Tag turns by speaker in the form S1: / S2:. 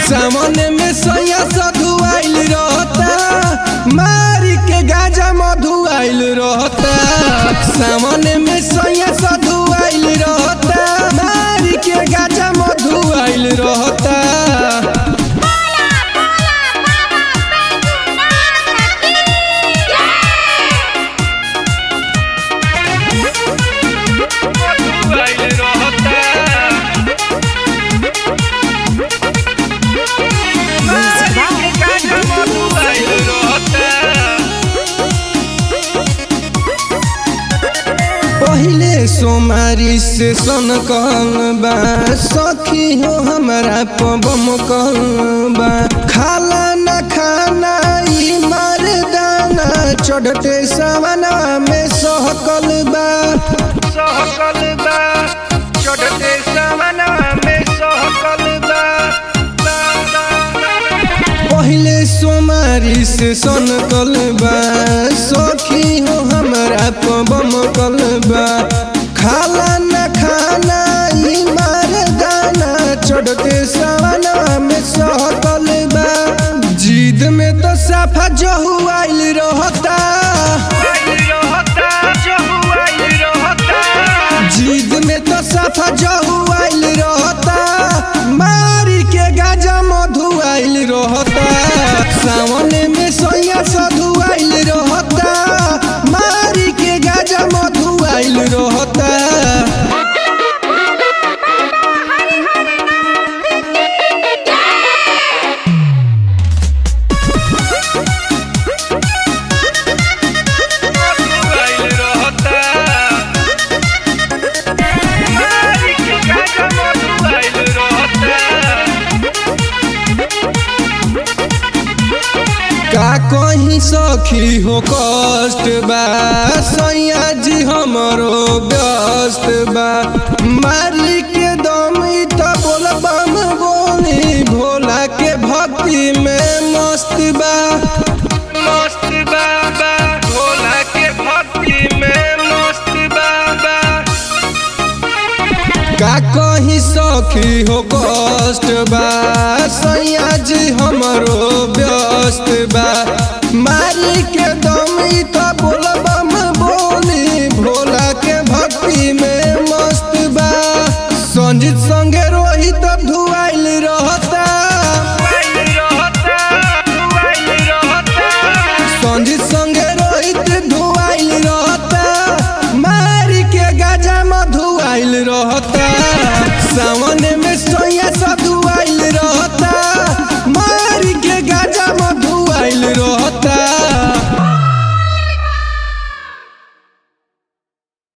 S1: सामने में सैया साधु आइल रहता, मारी के गाजा मधु आइल रहता। सामने में सैया साधु आइल रहता, मारी के गाजा मधु आइल रहता।
S2: बोला बोला बाबा बैजूनाथ की जय।
S1: पहिले सोमारी से सन कहल बा, सखी हो हमरा पबम कहल बा। खाला न खाना ई मर्दाना, चढ़ते सवना में सहकल बा।
S3: सहकल बा, चढ़ते सवना में सहकल बा।
S1: पहिले सोमारी से सन बा, सखी हो हमरा पबम बा। खाला न खाना ई मर्दाना, चढ़ते सवना में सहकल बा। जिद में तो साफा जहु आइल रहता,
S3: आइल रहता, जहु आइल रहता।
S1: जिद में तो साफा जहु आइल रहता, मारी के गाजा मधु आइल रहता। सावन में सैया साधु आइल रहता, मारी के गाजा मधु आइल रहता।
S2: बोला बाबा हरिहर नाथ की जय।
S3: आइल रहता, मारी के गाजा मधु आइल रहता।
S1: का कहीं सखी हो कष्ट बा, सैया जी हमरो व्यस्त बा। मारी के दम ई त बोलबम बोली, भोला के भक्ति में मस्त बा।
S3: मस्त बाबा, भोला के भक्ति में मस्त बाबा।
S1: का कहीं सखी हो कष्ट बा, सैया जी हमरो व्यस्त बा।